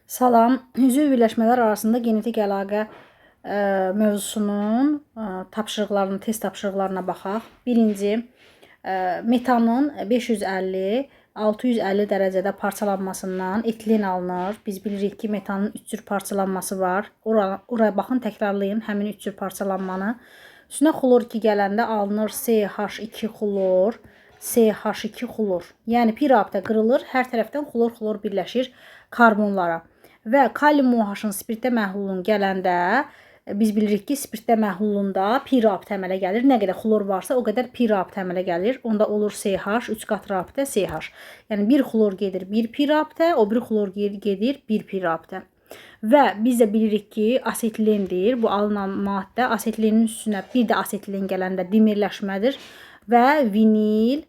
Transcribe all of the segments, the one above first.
Salam. Üzv birləşmələr arasında genetik əlaqə mövzusunun tapşırıqlarının, test tapşırıqlarına baxaq. Birinci, metanın 550-650 dərəcədə parçalanmasından etilen alınır. Biz bilirik ki, metanın 3 cür parçalanması var. Oraya baxın, təkrarlayın həmin 3 cür parçalanmanı. Üstünə xlor 2 gələndə alınır CH2 xlor, CH2 xlor. Yəni pi rabitə qırılır, hər tərəfdən xlor-xlor birləşir karbonlara. Və kalium OH-ın spirtdə məhlulun gələndə biz bilirik ki, spirtdə məhlulunda pi rabitə əmələ gəlir. Nə qədər xlor varsa, o qədər pi rabitə əmələ gəlir. Onda olur CH, 3 qat rabitə CH. Yəni bir xlor gedir bir pi rabitə, o biri xlor gedir bir pi rabitə. Və biz də bilirik ki, asetilendir. Bu alınan maddə asetilenin üstünə bir də asetilen gələndə dimerləşmədir və vinil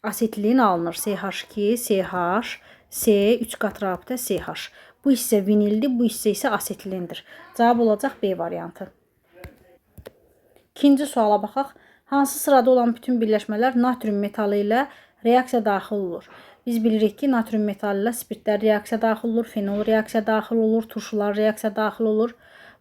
asetilen alınır. CH2, CH, C, 3 qat rabitə CH. Bu hissə vinildir, bu hissə isə asetilendir. Cavab olacaq B variantı. İkinci suala baxaq. Hansı sırada olan bütün birləşmələr natrium metalı ilə reaksiya daxil olur? Biz bilirik ki, natrium metalı ilə spirtlər reaksiya daxil olur, fenol reaksiya daxil olur, turşular reaksiya daxil olur,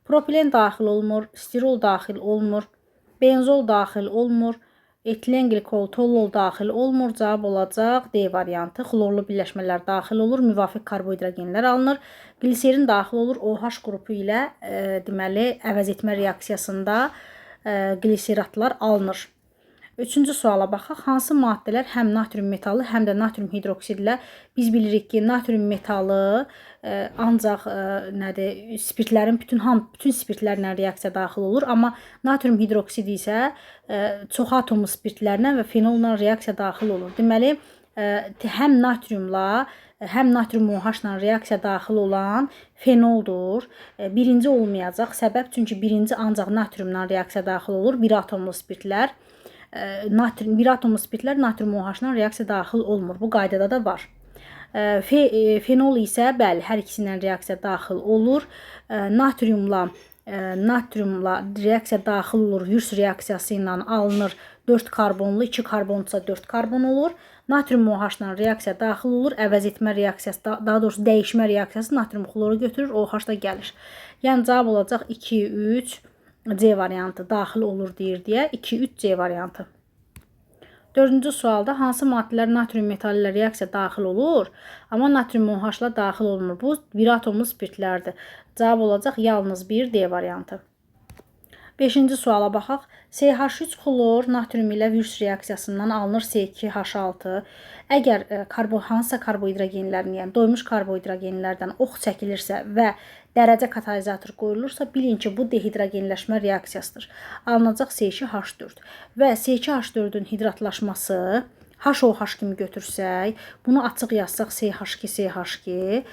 propilen daxil olmur, stirol daxil olmur, benzol daxil olmur, etilen qlikol, tolol daxil olmur. Cavab olacaq D variantı. Xlorlu birləşmələr daxil olur, müvafiq karbohidrogenlər alınır. Gliserin daxil olur OH qrupu ilə deməli əvəz etmə reaksiyasında gliseratlar alınır. Üçüncü suala baxaq. Hansı maddələr həm natrium metalı, həm də natrium hidroksidlə? Biz bilirik ki, natrium metalı ancaq nədir, spirtlərin bütün spirtlərlə reaksiya daxil olur, amma natrium hidroksidi isə çox atomlu spirtlərlə və fenolla reaksiya daxil olur. Deməli, həm natriumla, həm natrium OH-la reaksiya daxil olan fenoldur. Birinci olmayacaq. Səbəb çünki birinci ancaq natriumla reaksiya daxil olur. Bir atomlu spirtlər. Natrium, bir atomlu spirtlər natrium OH-la reaksiya daxil olmur. Bu qaydada da var. Fenol isə bəli, hər ikisindən reaksiya daxil olur. Natriumla reaksiya daxil olur. Würtz reaksiyası ilə alınır 4 karbonlu, 2 karbonsa 4 karbon olur. Natrium OH-la reaksiya daxil olur. Əvəz etmə reaksiyası, daha doğrusu dəyişmə reaksiyası natrium xloru götürür, OH da gəlir. Yəni cavab olacaq 2, 3 C variantı daxil olur deyir deyə 2, 3 C variantı. Dördüncü sualda hansı maddələr natrium metalı ilə reaksiya daxil olur, amma natrium OH-la daxil olmur? Bu bir atomlu spirtlərdir. Cavab olacaq yalnız bir D variantı. Beşinci suala baxaq. CH3 xlor natrium ilə Würtz reaksiyasından alınır C2H6. Əgər hansısa karbohidrogenlərin, yəni doymuş karbohidrogenlərdən ox çəkilirsə və dərəcə katalizator qoyulursa, bilin ki, bu dehidrogenləşmə reaksiyasıdır. Alınacaq C2H4 və C2H4-ün hidratlaşması HOH kimi götürsək, bunu açıq yazsaq CH2, CH2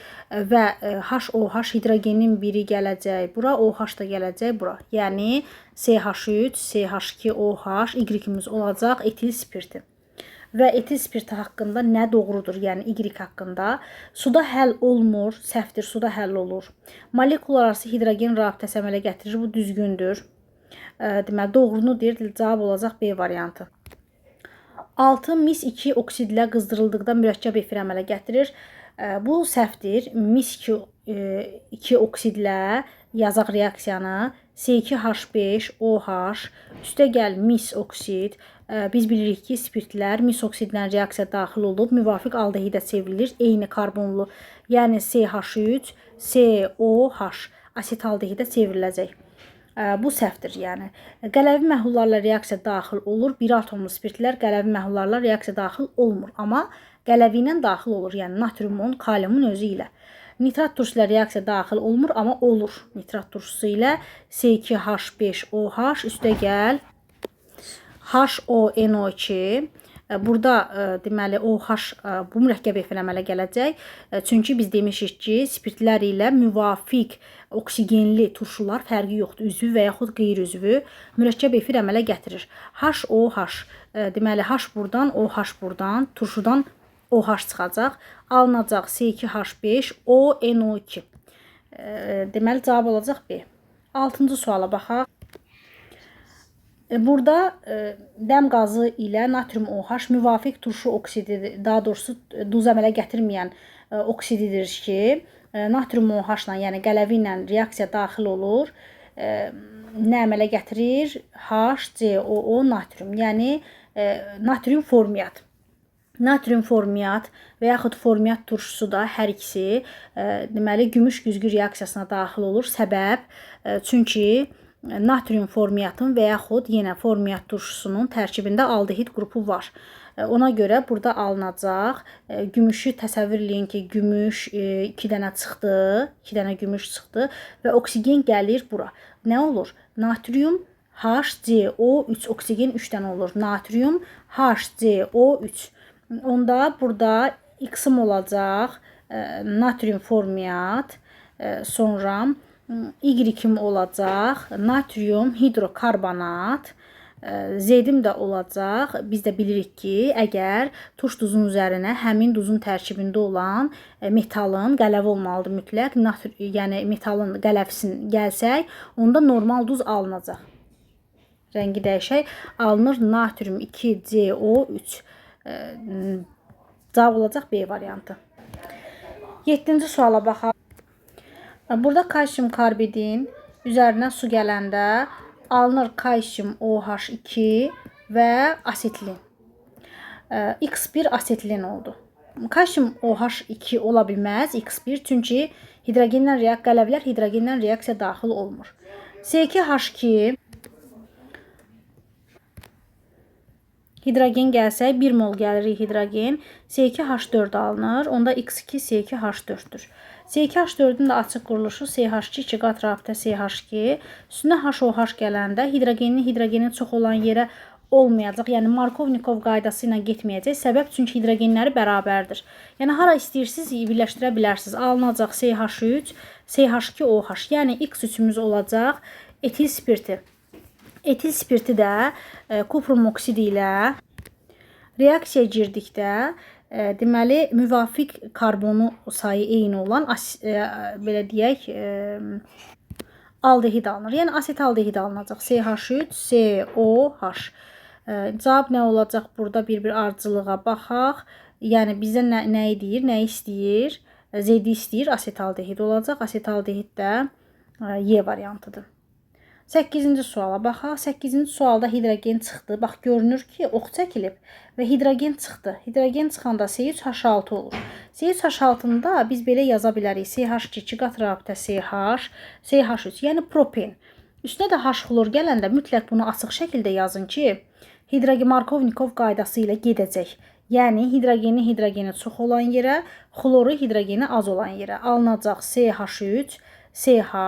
və HOH hidrogenin biri gələcək bura, OH da gələcək bura. Yəni CH3, CH2, OH, Y-imiz olacaq etil spirti. Və etil spirti haqqında nə doğrudur? Yəni Y haqqında suda həll olmur, səhvdir, suda həll olur. Molekul arası hidrogen rabitəsi əmələ gətirir, bu düzgündür. Deməli, doğrunu deyir, cavab olacaq B variantı. 6 mis 2 oksidlə qızdırıldıqda mürəkkəb efir əmələ gətirir. Bu səhvdir. Mis 2 oksidlə yazaq reaksiyanı. C2H5 OH üstə gəl mis oksid. Biz bilirik ki, spirtlər mis oksidlə reaksiya daxil olub, müvafiq aldehidə çevrilir. Eyni karbonlu, yəni CH3 COH asetaldehidə çevriləcək. Bu səhvdir, yəni. Qələvi məhlullarla reaksiya daxil olur. Bir atomlu spirtlər qələvi məhlullarla reaksiya daxil olmur, amma qələvi ilə daxil olur. Yəni natriumun, kaliumun özü ilə. Nitrat turşusu ilə reaksiya daxil olmur, amma olur. Nitrat turşusu ilə C2H5OH üstə gəl HONO2. Burada deməli OH bu mürəkkəb efir əmələ gələcək. Çünki biz demişik ki, spirtlər ilə müvafiq oksigenli turşular fərqi yoxdur. Üzvü və yaxud qeyri-üzvü mürəkkəb efir əmələ gətirir. HOH, deməli H buradan, OH buradan, turşudan OH çıxacaq. Alınacaq C2H5 ONO2. Deməli cavab olacaq B. Altıncı suala baxaq. Burada dəm qazı ilə natrium OH müvafiq turşu oksidi, daha doğrusu duz əmələ gətirməyən oksididir ki, Natrium OH-la, yəni qələvi ilə reaksiya daxil olur. Nə əmələ gətirir? HCOO natrium, yəni natrium formiat. Natrium formiat və yaxud formiat turşusu da hər ikisi deməli gümüş güzgü reaksiyasına daxil olur. Səbəb, çünki natrium formiatın və yaxud yenə formiat turşusunun tərkibində aldehid qrupu var. Ona görə burada alınacaq. Gümüşü təsəvvür eləyin ki, gümüş 2 dənə çıxdı, 2 dənə gümüş çıxdı və oksigen gəlir bura. Nə olur? Natrium HCO3, oksigen 3 dənə olur. Natrium HCO3. Onda burada X-im olacaq, natrium formiat, sonra Y-im olacaq, natrium hidrokarbonat, Z-im də olacaq. Biz də bilirik ki, əgər turş duzun üzərinə həmin duzun tərkibində olan metalın qələvi olmalıdır mütləq, yəni metalın qələvsin gəlsək, onda normal duz alınacaq. Rəngi dəyişək, alınır natrium 2CO3. Cavab olacaq B variantı. 7-ci suala baxaq. Burada kalsium karbidin üzərinə su gələndə alınır kalsium OH2 və asetilin. X1 asetilin oldu. Kalsium OH2 ola bilməz X1, çünki hidrogenlə qələvlər hidrogenlə reaksiya daxil olmur. C2H2 hidrogen gəlsək 1 mol gəlir hidrogen, C2H4 alınır. Onda X2 C2H4-dür. C2H4-ün də açıq quruluşu CH2 2 qat rabitə CH2. Üstünə HOH gələndə hidrogenin hidrogeni çox olan yerə olmayacaq. Yəni Markovnikov qaydası ilə getməyəcək. Səbəb çünki hidrogenləri bərabərdir. Yəni hara istəyirsiniz birləşdirə bilərsiniz. Alınacaq CH3, CH2OH. Yəni X3-ümüz olacaq etil spirti. Etil spirti də kuprum oksid ilə reaksiya girdikdə deməli müvafiq karbonu sayı eyni olan belə deyək aldehid alınır. Yəni asetaldehid alınacaq. CH3 COH. Cavab nə olacaq? Burada bir-bir ardıcılığa baxaq. Yəni bizə nəyi deyir, nəyi istəyir? Z-i istəyir, asetaldehid olacaq. Asetaldehid də Y variantıdır. 8-ci suala baxaq. 8-ci sualda hidrogen çıxdı. Bax, görünür ki, ox çəkilib və hidrogen çıxdı. Hidrogen çıxanda C3H6 olur. C3H6-nı da biz belə yaza bilərik. CH2 2 qat rabitə CH, CH3, yəni propen. Üstünə də H xlor gələndə mütləq bunu açıq şəkildə yazın ki, hidrogen Markovnikov qaydası ilə gedəcək. Yəni hidrogeni hidrogeni çox olan yerə, xloru hidrogeni az olan yerə alınacaq CH3, CH,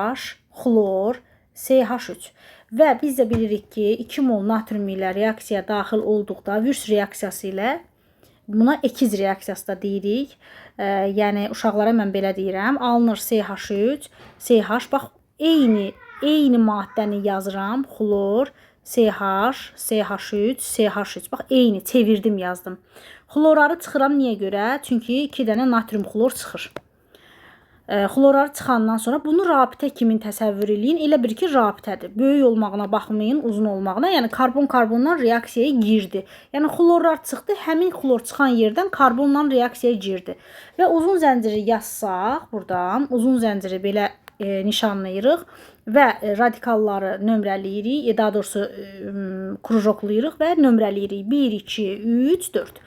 xlor, CH3. Və biz də bilirik ki, 2 mol natrium ilə reaksiya daxil olduqda Wurtz reaksiyası ilə buna ekiz reaksiyası da deyirik. Yəni uşaqlara mən belə deyirəm. Alınır CH3, CH, bax eyni maddəni yazıram. Xlor, CH, CH3, CH3. Bax eyni çevirdim yazdım. Xlorları çıxıram niyə görə? Çünki 2 dənə natrium xlor çıxır. Xlorları çıxandan sonra bunu rabitə kimi təsəvvür eləyin. Elə bir ki, rabitədir. Böyük olmağına baxmayın, uzun olmağına. Yəni karbon-karbondan reaksiyaya girdi. Yəni xlorlar çıxdı, həmin xlor çıxan yerdən karbonla reaksiyaya girdi. Və uzun zənciri yazsaq buradan, uzun zənciri belə nişanlayırıq və radikalları nömrələyirik, daha doğrusu krujoklayırıq və nömrələyirik. 1, 2, 3, 4.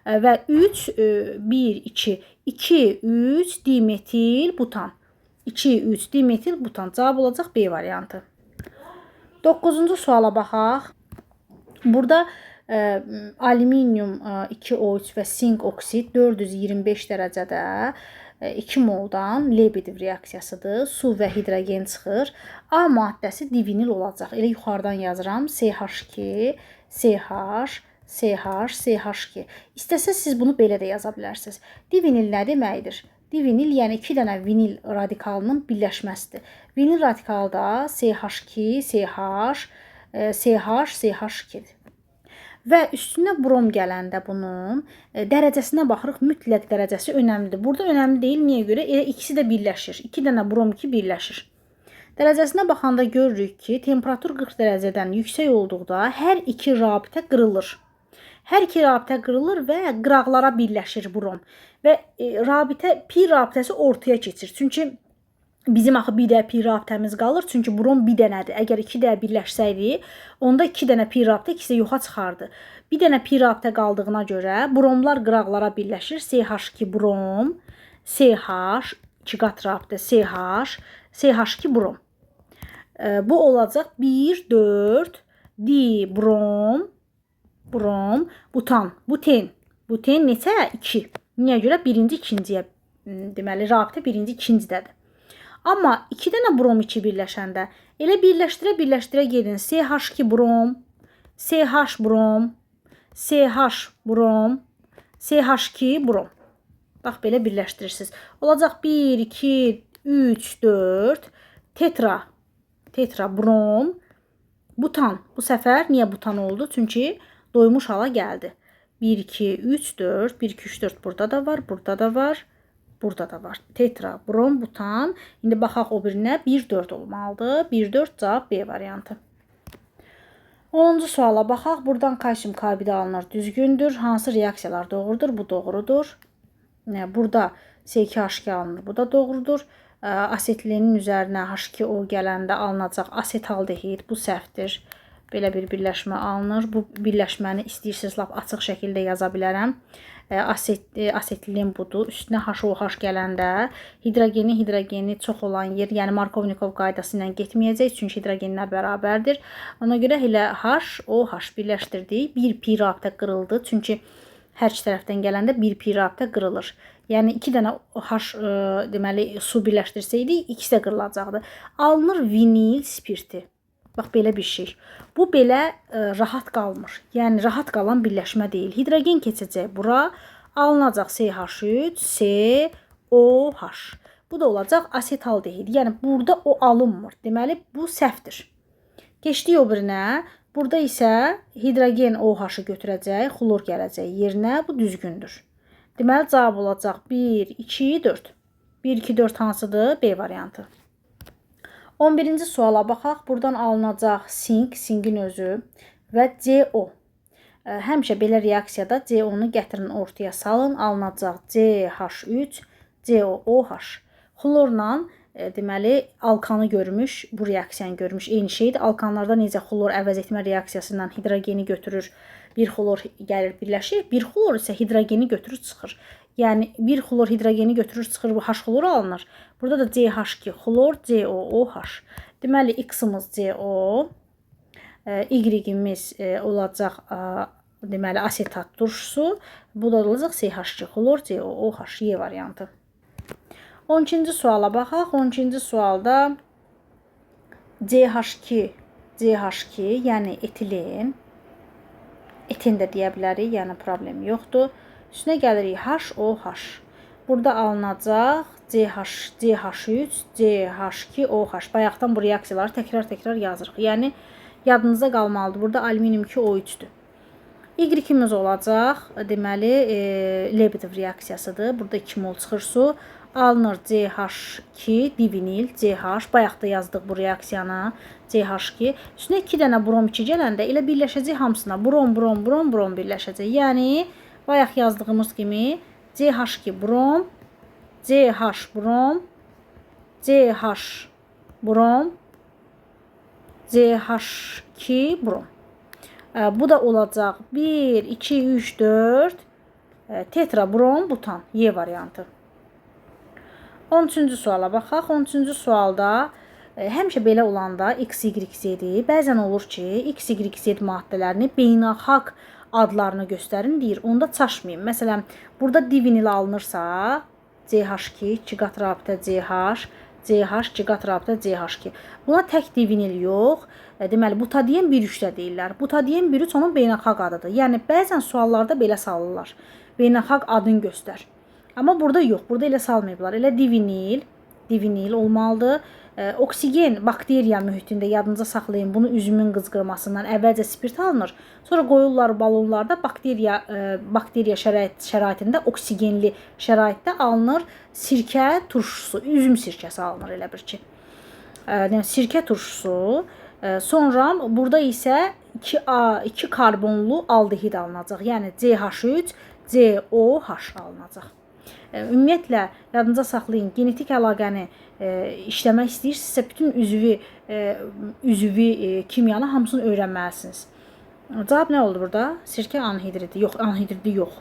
Və 3, 1, 2, 2, 3 dimetil butan. 2, 3 dimetil butan. Cavab olacaq B variantı. 9-cu suala baxaq. Burada alüminium 2O3 və sink oksid 425 dərəcədə 2 moldan Lebedev reaksiyasıdır. Su və hidrogen çıxır. A maddəsi divinil olacaq. Elə yuxarıdan yazıram. CH2, CH, CH, CH2. İstəsəz siz bunu belə də yaza bilərsiniz. Divinil nə deməkdir? Divinil, yəni 2 dənə vinil radikalının birləşməsidir. Vinil radikalı da CH2, CH, CH, CH2-dir. Və üstünə brom gələndə bunun dərəcəsinə baxırıq. Mütləq dərəcəsi önəmlidir. Burada önəmli deyil. Niyə görə? Elə ikisi də birləşir. 2 dənə brom 2 birləşir. Dərəcəsinə baxanda görürük ki, temperatur 40 dərəcədən yüksək olduqda hər iki rabitə qırılır. Hər iki rabitə qırılır və qıraqlara birləşir brom. Və rabitə, pi rabitəsi ortaya keçir. Çünki bizim axı bir də pi rabitəmiz qalır. Çünki brom bir dənədir. Əgər 2 dənə birləşsəydi, onda 2 dənə pi rabitə ikisi də yoxa çıxardı. Bir dənə pi rabitə qaldığına görə bromlar qıraqlara birləşir. CH2 brom, CH, 2 qat rabitə CH, CH2 brom. Bu olacaq 1, 4, dibrom, brom, butan, buten. Buten neçə? 2. Niyə görə? Birinci, ikinciyə, deməli, rabitə birinci, ikincidədir. Amma 2 dənə brom 2 birləşəndə elə birləşdirə-birləşdirə gedin. CH2 brom, CH brom, CH brom, CH2 brom. Bax, belə birləşdirirsiniz. Olacaq 1, 2, 3, 4, tetra brom, butan. Bu səfər niyə butan oldu? Çünki doymuş hala gəldi. 1, 2, 3, 4, 1, 2, 3, 4 burada da var, burada da var. Burada da var. Tetra, brom, butan. İndi baxaq o birinə. 1, 4 olmalıdır. 1, 4 cavab B variantı. 10-cu suala baxaq. Buradan kalsium karbidi alınır. Düzgündür. Hansı reaksiyalar doğrudur? Bu doğrudur. Burada C2H2 alınır. Bu da doğrudur. Asetilenin üzərinə H2O gələndə alınacaq asetaldehid. Bu səhvdir. Belə bir birləşmə alınır. Bu birləşməni istəyirsiniz lap açıq şəkildə yaza bilərəm. Asetilen budur. Üstünə HOH gələndə hidrogeni çox olan yer, yəni Markovnikov qaydası ilə getməyəcək. Çünki hidrogenlər bərabərdir. Ona görə elə H, OH birləşdirdik. Bir pi rabitə qırıldı. Çünki hər iki tərəfdən gələndə bir pi rabitə qırılır. Yəni 2 dənə H, deməli, su birləşdirsəydik, ikisi də qırılacaqdı. Alınır vinil spirti. Bax, belə bir şey. Bu belə rahat qalmır. Yəni rahat qalan birləşmə deyil. Hidrogen keçəcək bura. Alınacaq CH3, COH. Bu da olacaq asetaldehid. Yəni burada o alınmır. Deməli bu səhvdir. Keçdik o birinə. Burada isə hidrogen OH-ı götürəcək, xlor gələcək yerinə. Bu düzgündür. Deməli cavab olacaq 1, 2, 4. 1, 2, 4 hansıdır? B variantı. 11-ci suala baxaq. Buradan alınacaq sink, sinkin özü və CO. Həmişə belə reaksiyada CO-nu gətirin ortaya salın. Alınacaq CH3, COOH. Xlorla deməli alkanı görmüş, bu reaksiyanı görmüş. Eyni şeydir. Alkanlarda necə xlor əvəz etmə reaksiyasından hidrogeni götürür, bir xlor gəlir birləşir, bir xlor isə hidrogeni götürür çıxır. Yəni bir xlor hidrogeni götürür çıxır, bu H xloru alınır. Burada da CH2 xlor, COOH. Deməli X-imiz CO, Y-imiz olacaq deməli asetat turşusu. Bu da olacaq CH2 xlor, COOH, Y variantı. 12-ci suala baxaq. 12-ci sualda CH2, CH2, yəni etilen, etin də deyə bilərik, yəni problem yoxdur. Üstünə gəlirik HOH. Burada alınacaq CH, CH3, CH2OH. Bayaqdan bu reaksiyaları təkrar-təkrar yazırıq. Yəni yadınıza qalmalıdır. Burada alüminium 2O3-dür. Y-imiz olacaq, deməli, Lebedev reaksiyasıdır. Burada 2 mol çıxır su. Alınır CH2, divinil, CH. Bayaq da yazdıq bu reaksiyanı. CH2. Üstünə 2 dənə brom 2 gələndə elə birləşəcək hamısına. Brom, brom, brom, brom birləşəcək. Yəni, bayaq yazdığımız kimi CH2 brom, CH brom, CH brom, CH2 brom. Bu da olacaq 1, 2, 3, 4 tetrabrom butan Y variantı. 13-cü suala baxaq. 13-cü sualda həmişə belə olanda X, Y, Z-dir. Bəzən olur ki, X, Y, Z maddələrini beynəlxalq adlarını göstərin deyir. Onda çaşmayın. Məsələn, burada divinil alınırsa CH2, 2 qat rabitə CH, CH, 2 qat rabitə CH2. Buna tək divinil yox. Deməli, butadien 1,3 də deyirlər. Butadien 1,3 onun beynəlxalq adıdır. Yəni, bəzən suallarda belə salırlar. Beynəlxalq adını göstər. Amma burada yox. Burada elə salmayıblar. Elə divinil, divinil olmalıdır. Oksigen bakteriya mühitində yadınıza saxlayın. Bunu üzümün qızqırmasından əvvəlcə spirt alınır. Sonra qoyurlar balonlarda bakteriya şəraitində oksigenli şəraitdə alınır sirkə turşusu, üzüm sirkəsi alınır elə bir ki. Demək, sirkə turşusu Sonra burada isə 2 karbonlu aldehid alınacaq. Yəni CH3, COH alınacaq. Ümumiyyətlə, yadınıza saxlayın, genetik əlaqəni işləmək istəyirsinizsə, bütün üzvü kimyanı hamısını öyrənməlisiniz. Cavab nə oldu burada? Sirkə anhidridi. Yox, anhidridi yox.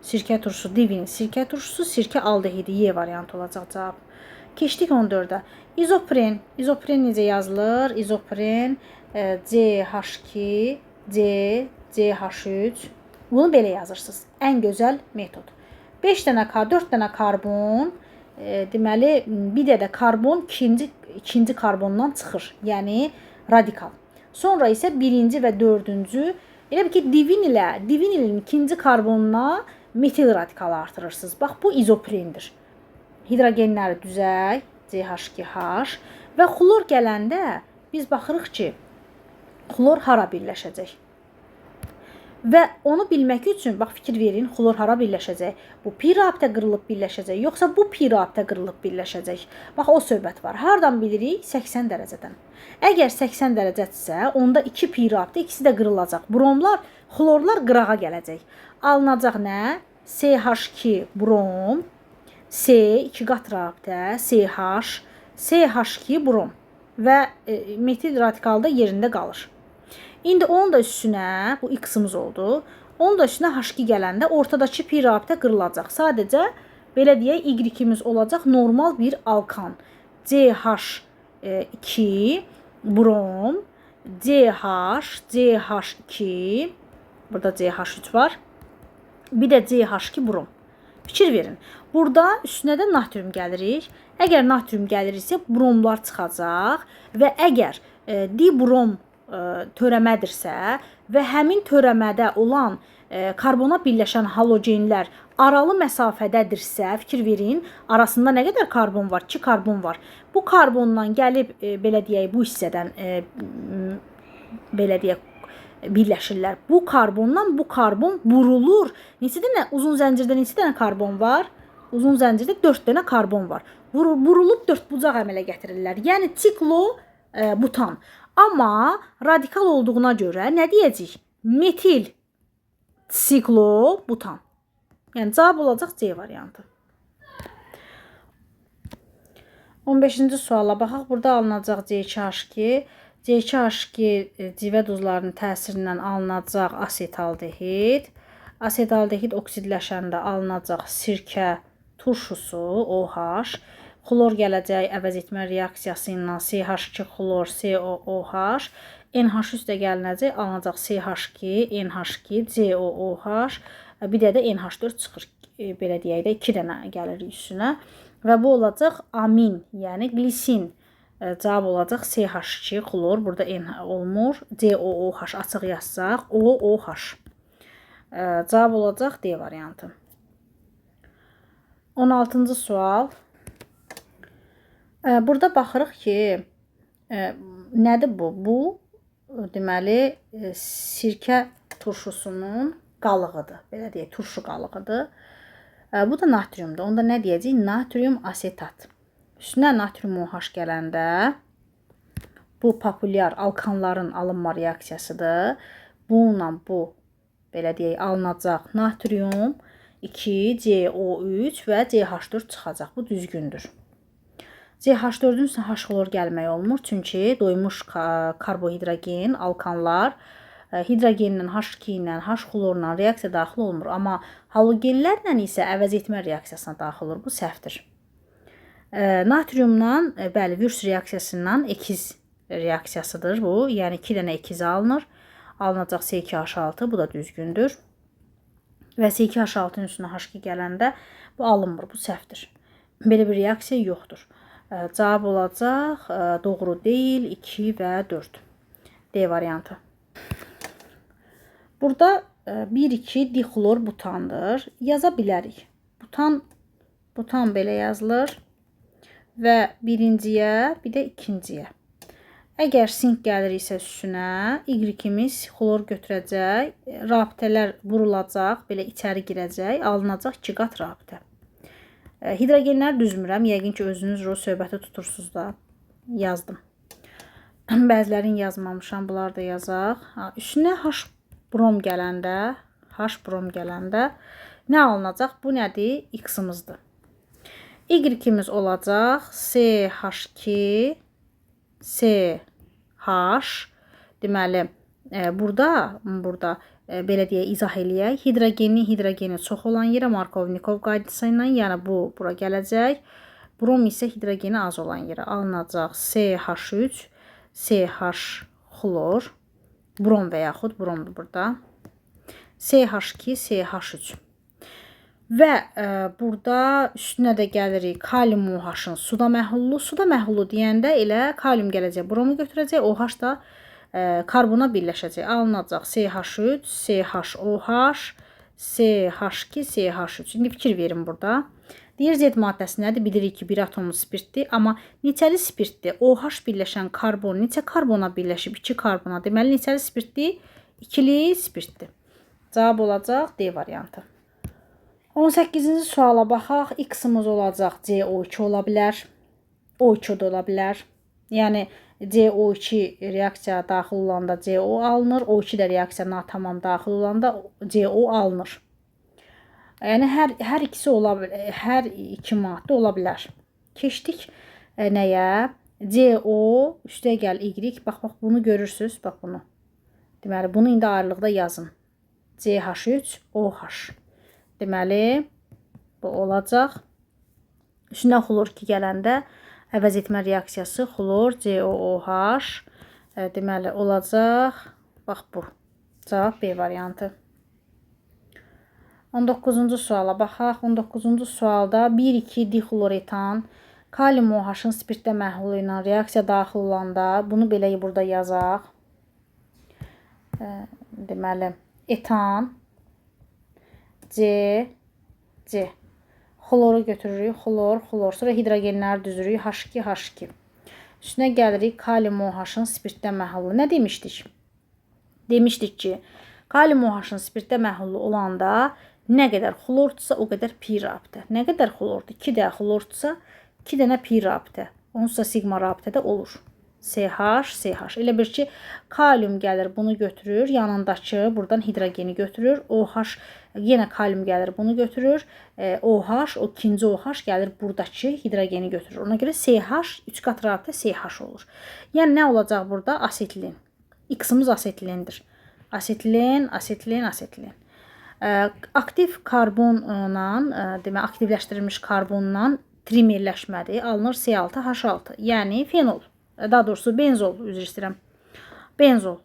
Sirkə turşusu, divin, sirkə turşusu, sirkə aldehidi. Y variantı olacaq cavab. Keçdik 14-ə. İzopren. İzopren necə yazılır? İzopren CH2, C, CH3. Bunu belə yazırsınız. Ən gözəl metod. 5 dənə, 4 dənə karbon, deməli, bir də karbon ikinci karbondan çıxır. Yəni radikal. Sonra isə birinci və dördüncü, elə bil ki, divinilin ikinci karbonuna metil radikalı artırırsınız. Bax, bu izoprendir. Hidrogenləri düzək, CH2H və xlor gələndə biz baxırıq ki, xlor hara birləşəcək. Və onu bilmək üçün, bax, fikir verin, xlor hara birləşəcək? Bu pi rabitə qırılıb birləşəcək, yoxsa bu pi rabitə qırılıb birləşəcək? Bax, o söhbət var. Hardan bilirik? 80 dərəcədən. Əgər 80 dərəcədirsə, onda 2 pi rabitə, ikisi də qırılacaq. Bromlar, xlorlar qırağa gələcək. Alınacaq nə? CH2 brom, C 2 qat rabitə, CH, CH2 brom və metil radikalı da yerində qalır. İndi onun da üstünə, bu X-imiz oldu, onun da üstünə H2 gələndə ortadakı pi rabitə qırılacaq. Sadəcə, belə deyək, Y-imiz olacaq normal bir alkan. CH2 brom, CH, CH2, burada CH3 var, bir də CH2 brom. Fikir verin, burada üstünə də natrium gəlirik. Əgər natrium gəlirsə, bromlar çıxacaq və əgər dibrom törəmədirsə və həmin törəmədə olan karbona birləşən halogenlər aralı məsafədədirsə, fikir verin, arasında nə qədər karbon var? 2 karbon var. Bu karbondan gəlib, belə deyək, bu hissədən belə deyək, birləşirlər. Bu karbondan bu karbon burulur. Neçə dənə uzun zəncirdə neçə dənə karbon var? Uzun zəncirdə 4 dənə karbon var. Burulub 4 bucaq əmələ gətirirlər. Yəni siklobutan. Amma radikal olduğuna görə nə deyəcəyik? Metil siklobutan. Yəni cavab olacaq C variantı. 15-ci suala baxaq. Burada alınacaq C2H2. C2H2 civə duzlarının təsirindən alınacaq asetaldehid. Asetaldehid oksidləşəndə alınacaq sirkə turşusu OH. Xlor gələcək əvəz etmə reaksiyası ilə CH2 xlor COOH. NH3 də gəlinəcək, alınacaq CH2, NH2, COOH. Bir də NH4 çıxır, belə deyək də 2 dənə gəlir üstünə. Və bu olacaq amin, yəni glisin. Cavab olacaq CH2 xlor, burada N olmur. COOH açıq yazsaq, OOH. Cavab olacaq D variantı. 16-cı sual. Burada baxırıq ki, nədir bu? Bu, deməli, sirkə turşusunun qalığıdır. Belə deyək, turşu qalığıdır. Bu da natriumdur. Onda nə deyəcəyik? Natrium asetat. Üstünə natrium OH gələndə bu populyar alkanların alınma reaksiyasıdır. Bununla bu, belə deyək, alınacaq natrium 2, CO3 və CH4 çıxacaq. Bu düzgündür. CH4-ün üstünə H xlor gəlmək olmur. Çünki doymuş karbohidrogen, alkanlar hidrogenlə, H2 ilə, H xlorla reaksiya daxil olmur. Amma halogenlərlə isə əvəz etmə reaksiyasına daxil olur. Bu səhvdir. Natriumla, bəli, Würtz reaksiyasından ekiz reaksiyasıdır bu. Yəni 2 dənə ekiz alınır. Alınacaq C2H6, bu da düzgündür. Və C2H6-nın üstünə H2 gələndə bu alınmır, bu səhvdir. Belə bir reaksiya yoxdur. Cavab olacaq doğru deyil, 2 və 4. D variantı. Burada 1,2 dixlor butandır. Yaza bilərik. Butan belə yazılır. Və birinciyə, bir də ikinciyə. Əgər sink gəlir isə üstünə, Y-imiz xlor götürəcək, rabitələr vurulacaq, belə içəri girəcək, alınacaq 2 qat rabitə. Hidrogenləri düzmürəm, yəqin ki, özünüz o söhbəti tutursunuz da, yazdım. Bəzilərini yazmamışam, bunları da yazaq. Üstünə H brom gələndə, H brom gələndə nə alınacaq? Bu nədir? X-imizdir. Y-imiz olacaq CH2 CH. Deməli, burada belə deyə izah eləyək. Hidrogeni çox olan yerə Markovnikov qaydası ilə, yəni bu bura gələcək. Brom isə hidrogeni az olan yerə alınacaq CH3, CH xlor, brom və yaxud bromdur burada. CH2, CH3. Və burada üstünə də gəlirik kalium OH-ın suda məhlulu. Suda məhlulu deyəndə elə kalium gələcək, bromu götürəcək, OH da karbona birləşəcək. Alınacaq CH3, CHOH, CH2, CH3. İndi fikir verin burada. Deyir Z maddəsi nədir? Bilirik ki, bir atomlu spirtdir. Amma neçəli spirtdir? OH birləşən karbon neçə karbona birləşib? 2 karbona. Deməli, neçəli spirtdir? İkili spirtdir. Cavab olacaq D variantı. 18-ci suala baxaq. X-imiz olacaq CO2 ola bilər. O2 də ola bilər. Yəni CO2 reaksiya daxil olanda CO alınır. O2 də reaksiya natamam daxil olanda CO alınır. Yəni hər ikisi ola bilər, hər iki maddə ola bilər. Keçdik nəyə? CO üstə gəl Y. Bax bunu görürsüz, bax bunu. Deməli bunu indi ayrılıqda yazın. CH3 OH. Deməli bu olacaq. Üstünə xlor 2 gələndə əvəz etmə reaksiyası xlor COOH deməli olacaq. Bax bu. Cavab B variantı. 19-cu suala baxaq. 19-cu sualda 1,2 dixloretan kalium OH-ın spirtdə məhlulu ilə reaksiya daxil olanda bunu belə burada yazaq. Deməli etan C, C. Xloru götürürük. Xlor, xlor. Sonra hidrogenləri düzürük. H2, H2. Üstünə gəlirik kalium OH-ın spirtdə məhlulu. Nə demişdik? Demişdik ki, kalium OH-ın spirtdə məhlulu olanda nə qədər xlordursa, o qədər pi rabitə. Nə qədər xlordur? 2 dənə xlordursa, 2 dənə pi rabitə. Onsuz da siqma rabitədə olur. CH, CH. Elə bir ki, kalium gəlir, bunu götürür. Yanındakı buradan hidrogeni götürür. OH, yenə kalium gəlir, bunu götürür. OH, o ikinci OH gəlir, buradakı hidrogeni götürür. Ona görə CH, 3 qat rabitə CH olur. Yəni, nə olacaq burada? Asetilin. X-imiz asetilindir. Asetilen, asetilen, asetilen. Aktiv karbonla, demək, aktivləşdirilmiş karbonla trimerləşmədir. Alınır C6H6, yəni fenol. Daha doğrusu benzol, üzr istəyirəm. Benzol.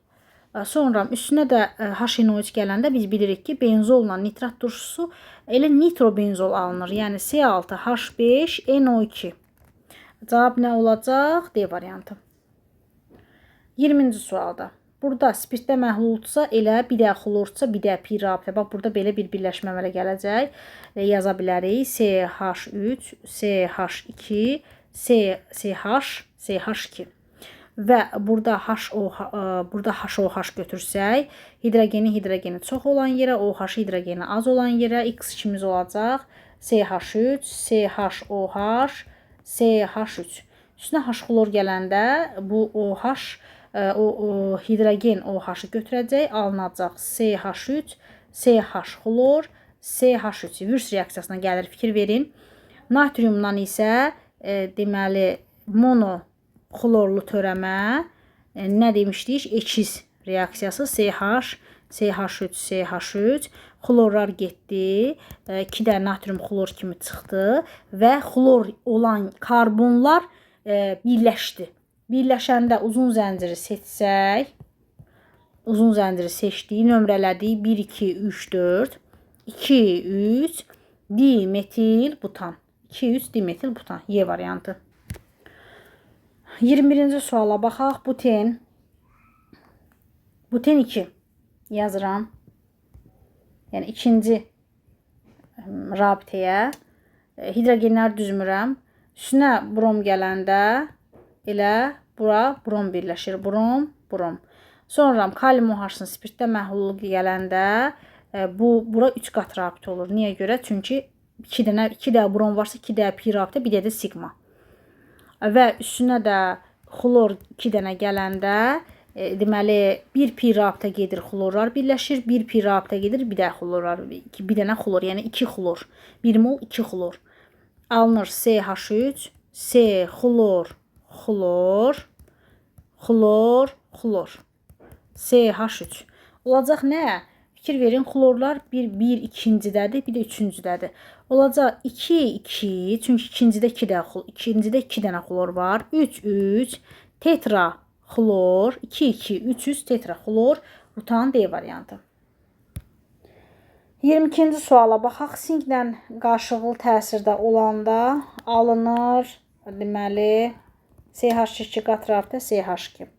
Sonra üstünə də HNO3 gələndə biz bilirik ki, benzolla nitrat turşusu elə nitrobenzol alınır. Yəni C6H5NO2. Cavab nə olacaq? D variantı. 20-ci sualda. Burada spirtdə məhluludsa elə bir də xlordsa, bir də pi rabitə. Bax, burada belə bir birləşmə əmələ gələcək. Yaza bilərik. CH3, CH2, C, CH, CH2. Və burada burada HOH götürsək, hidrogeni çox olan yerə, OH hidrogeni az olan yerə X2-miz olacaq. CH3, CHOH, CH3. Üstünə H xlor gələndə bu OH, o hidrogen OH-ı götürəcək, alınacaq CH3, CH xlor, CH3. Vürs reaksiyasına gəlir, fikir verin. Natriumdan isə deməli monoxlorlu törəmə nə demişdik? Ekiz reaksiyası CH, CH3, CH3. Xlorlar getdi. 2 dənə natrium xlor kimi çıxdı və xlor olan karbonlar birləşdi. Birləşəndə uzun zənciri seçsək, uzun zənciri seçdik, nömrələdik 1, 2, 3, 4, 2, 3, dimetil butan. 2, 3 dimetil butan. Y variantı. 21-ci suala baxaq. Buten. Buten 2 yazıram. Yəni ikinci rabitəyə hidrogenləri düzmürəm. Üstünə brom gələndə elə bura brom birləşir. Brom, brom. Sonra kalium OH-sının spirtdə məhlulu gələndə bu bura 3 qat rabitə olur. Niyə görə? Çünki 2 dənə brom varsa 2 dənə pi rabitə, bir dənə də siqma. Və üstünə də Xlor 2 dənə gələndə, deməli 1 pi rabitə gedir, xlorlar birləşir, 1 pi rabitə gedir, bir də xlorlar, bir dənə xlor, yəni 2 xlor. 1 mol 2 xlor. Alınır CH3, C xlor, xlor, xlor, xlor. CH3. Olacaq nə? Fikir verin, xlorlar 1, ikincidədir, bir də üçüncüdədir. Olacaq 2, 2, çünki ikincidə 2 dənə xlor var. 3, 3, tetra xlor, 2, 2, 3, 3, tetra xlor, butan D variantı. 22-ci suala baxaq. Sinklə qarşılıqlı təsirdə olanda alınır, deməli, CH2 qat rabitə CH2.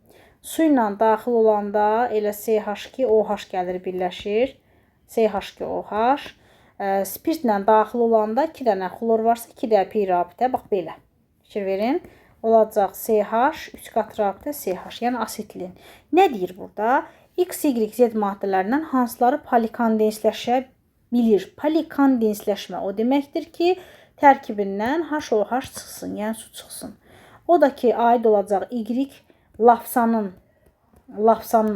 Su ilə daxil olanda elə CH2 OH gəlir, birləşir. CH2 OH. Spirtlə daxil olanda 2 dənə xlor varsa 2 dənə pi rabitə. Bax belə. Fikir verin. Olacaq CH 3 qat rabitə CH, yəni asetilin. Nə deyir burada? X, Y, Z maddələrindən hansıları polikondensləşə bilir? Polikondensləşmə o deməkdir ki, tərkibindən HOH çıxsın, yəni su çıxsın. O da ki, aid olacaq Y lafsanın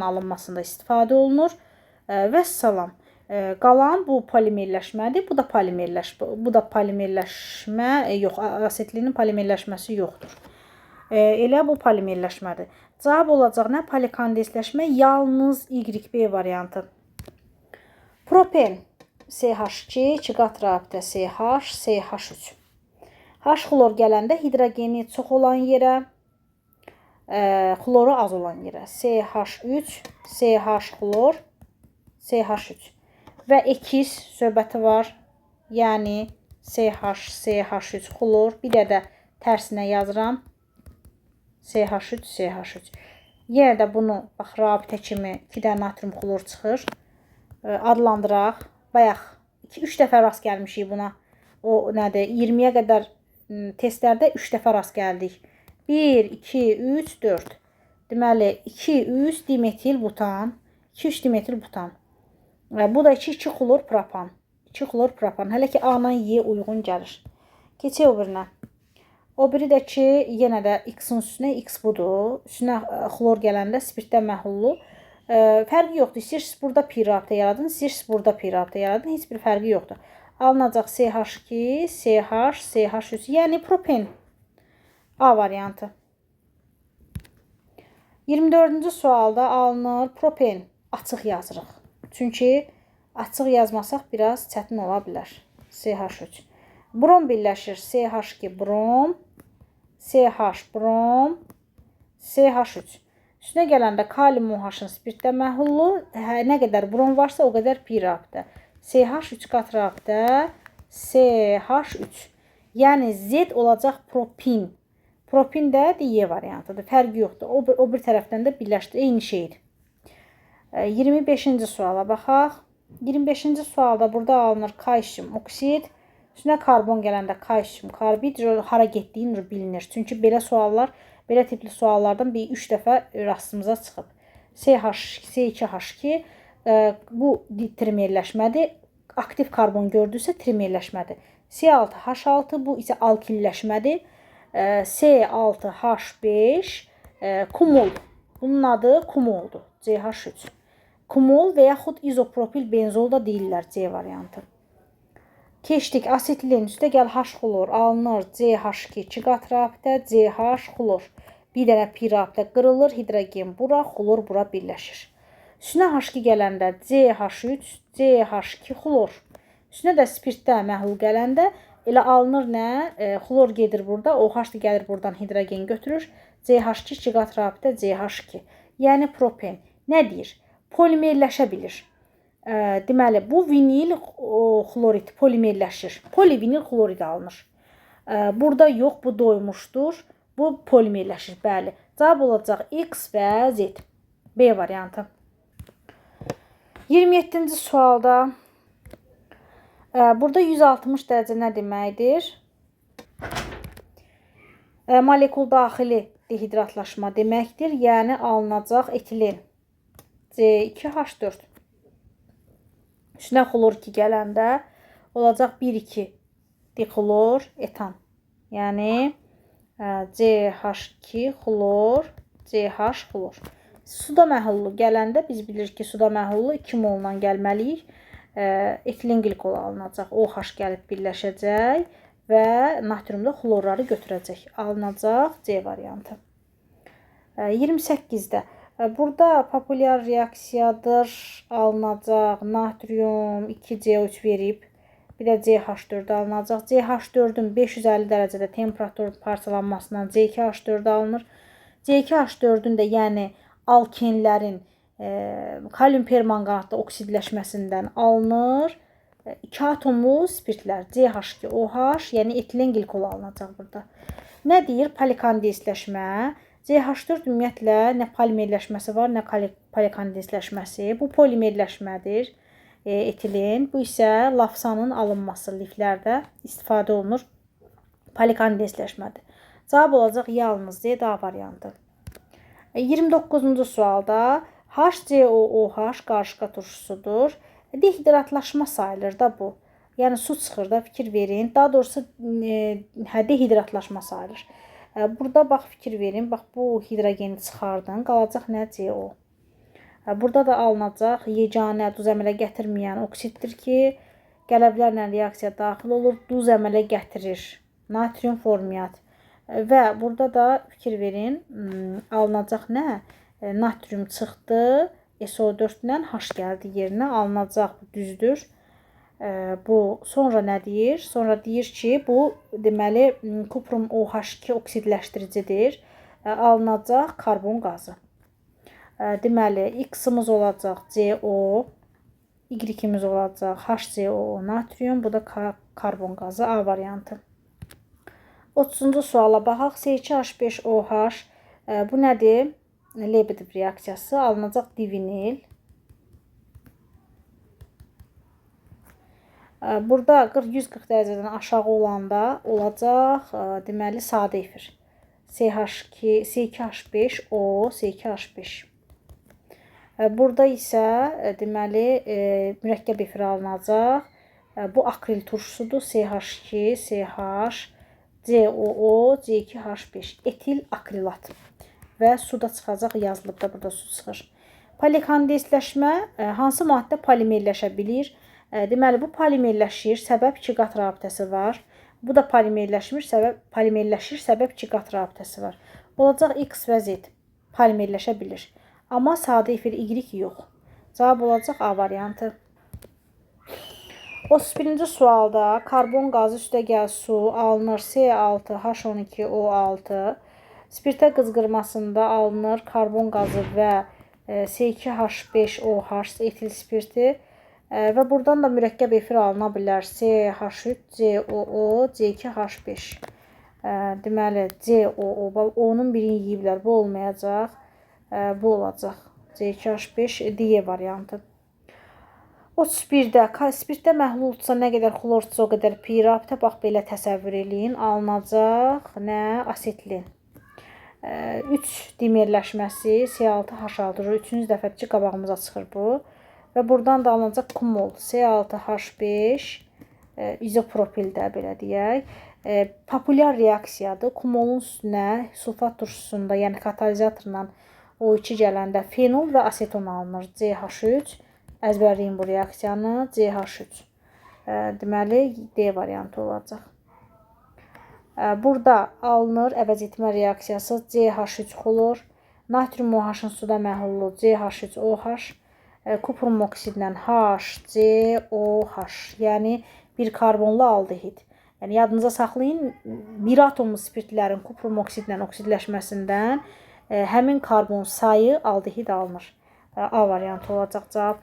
alınmasında istifadə olunur. Vəssalam. Qalan bu polimerləşmədir. Bu da polimerləşmə. Bu da polimerləşmə yox, asetilinin polimerləşməsi yoxdur. Elə bu polimerləşmədir. Cavab olacaq nə? Polikondensləşmə yalnız YB variantı. Propen CH2, 2 qat rabitə CH, CH3. H xlor gələndə hidrogeni çox olan yerə, xloru az olan yerə. CH3, CH xlor, CH3. Və ekiz söhbəti var. Yəni CH, CH3 xlor. Bir də tərsinə yazıram. CH3, CH3. Yenə də bunu bax rabitə kimi 2 dənə natrium xlor çıxır. Adlandıraq. Bayaq 2-3 dəfə rast gəlmişik buna. O nədir? 20-yə qədər testlərdə 3 dəfə rast gəldik. 1, 2, 3, 4. Deməli 2, 3 dimetil butan. 2, 3 dimetil butan. Bu da 2, 2 xlor propan. 2 xlor propan. Hələ ki A-la Y uyğun gəlir. Keçək o birinə. O biri də ki, yenə də X-in üstünə X budur. Üstünə xlor gələndə spirtdə məhlulu. Fərqi yoxdur. İstəyirsiniz burada pi rabitə yaradın, istəyirsiniz burada pi rabitə yaradın. Heç bir fərqi yoxdur. Alınacaq CH2, CH, CH3, yəni propen. A variantı. 24-cü sualda alınır propen. Açıq yazırıq. Çünki açıq yazmasaq biraz çətin ola bilər. CH3. Brom birləşir. CH2 brom, CH brom, CH3. Üstünə gələndə kalium OH-ın spirtdə məhlulu, nə qədər brom varsa o qədər pi rabitə. CH 3 qat rabitə, CH3. Yəni Z olacaq propin. Propin də Y variantıdır. Fərqi yoxdur. O bir tərəfdən də birləşdir. Eyni şeydir. 25-ci suala baxaq. 25-ci sualda burada alınır kalsium oksid. Üstünə karbon gələndə kalsium karbid hara getdiyini bilinir. Çünki belə suallar, belə tipli suallardan bir 3 dəfə rastımıza çıxıb. CH, C2H2 bu trimerləşmədir. Aktiv karbon gördünüzsə trimerləşmədir. C6H6 bu isə alkilləşmədir. C6H5 kumul. Bunun adı kumuldur. CH3. Kumul və yaxud izopropil benzol da deyirlər C variantı. Keçdik asetilin üstə gəl H xlor alınır CH2 2 qat rabitə CH xlor. Bir dənə pi rabitə qırılır, hidrogen bura, xlor bura birləşir. Üstünə H2 gələndə CH3, CH2 xlor. Üstünə də spirtdə məhlul gələndə elə alınır nə? Xlor gedir burada, OH da gəlir buradan hidrogen götürür. CH2 2 qat rabitə CH2. Yəni propen. Nə deyir? Polimerləşə bilir. Deməli, bu vinil xlorid polimerləşir. Polivinil xlorid alınır. Burada yox, bu doymuşdur. Bu polimerləşir, bəli. Cavab olacaq X və Z. B variantı. 27-ci sualda burada 160 dərəcə nə deməkdir? Molekul daxili dehidratlaşma deməkdir. Yəni alınacaq etilen. C2H4. Üstünə xlor 2 gələndə olacaq 1,2 diklor etan. Yəni CH2 xlor, CH xlor. Suda məhlulu gələndə biz bilirik ki, suda məhlulu 2 molla gəlməliyik. Etilen qlikol alınacaq. OH gəlib birləşəcək və natriumda xlorları götürəcək. Alınacaq C variantı. 28-də. Burada populyar reaksiyadır. Alınacaq natrium 2CO3 verib. Bir də CH4 alınacaq. CH4-ün 550 dərəcədə temperatur parçalanmasından C2H4 alınır. C2H4-ün də, yəni alkenlərin kalium permanqanatda oksidləşməsindən alınır. 2 atomlu spirtlər CH2OH, yəni etilen qlikol alınacaq burada. Nə deyir? Polikondensləşmə. CH4 ümumiyyətlə nə polimerləşməsi var, nə polikondensləşməsi. Bu polimerləşmədir. Etilen. Bu isə lafsanın alınması liflərdə istifadə olunur. Polikondensləşmədir. Cavab olacaq yalnız D variantı. 29-cu sualda HCOOH qarışqa turşusudur. Dehidratlaşma sayılır da bu. Yəni su çıxır da, fikir verin. Daha doğrusu dehidratlaşma sayılır. Burada bax fikir verin. Bax bu hidrogeni çıxardın. Qalacaq nə? CO. Burada da alınacaq yeganə duz əmələ gətirməyən oksiddir ki, qələvlərlə reaksiya daxil olur, duz əmələ gətirir. Natrium formiat. Və burada da fikir verin, alınacaq nə? Natrium çıxdı, SO4 ilə H gəldi yerinə, alınacaq, bu düzdür. Bu sonra nə deyir? Sonra deyir ki, bu deməli kuprum OH2 oksidləşdiricidir. Alınacaq karbon qazı. Deməli, X-imiz olacaq CO, Y-imiz olacaq HCOO natrium, bu da karbon qazı A variantı. 30-cu suala baxaq. C2H5OH, bu nədir? Lebedev reaksiyası, alınacaq divinil. Burada 140 dərəcədən aşağı olanda olacaq, deməli, sadə efir. CH2, C2H5O, C2H5. Burada isə deməli, mürəkkəb efir alınacaq. Bu akril turşusudur. CH2, CH, COO, C2H5. Etil akrilat. Və su da çıxacaq, yazılıb da burada su çıxır. Polikondensləşmə hansı maddə polimerləşə bilir? Deməli, bu polimerləşir, səbəb 2 qat rabitəsi var. Bu da polimerləşmir, səbəb polimerləşir, səbəb 2 qat rabitəsi var. Olacaq X və Z polimerləşə bilir. Amma sadə efir Y yox. Cavab olacaq A variantı. 31-ci sualda karbon qazı üstəgəl su alınır C6H12O6. Spirtə qızqırmasında alınır karbon qazı və C2H5OH etil spirti. Və buradan da mürəkkəb efir alına bilər. CH3COO C2H5. Deməli, COO, onun birini yeyiblər. Bu olmayacaq. Bu olacaq. C2H5 D variantı. 31-də spirtdə məhlulsa nə qədər xlorsa o qədər pi rabitə. Bax, belə təsəvvür eləyin. Alınacaq nə? Asetilin. 3 dimerləşməsi C6H6. 3-cü dəfədir ki, qabağımıza çıxır bu. Və buradan da alınacaq kumol C6H5 izopropil də belə deyək. Populyar reaksiyadır. Kumolun üstünə sulfat turşusunda, yəni katalizatorla O2 gələndə fenol və aseton alınır. CH3. Əzbərləyin bu reaksiyanı. CH3. Deməli, D variantı olacaq. Burada alınır əvəz etmə reaksiyası CH3 xlor, natrium OH-ın suda məhlulu CH3OH, kuprum oksidlə HCOH, yəni bir karbonlu aldehid. Yəni yadınıza saxlayın, bir atomlu spirtlərin kuprum oksidlə oksidləşməsindən həmin karbon sayı aldehid alınır. A variantı olacaq cavab.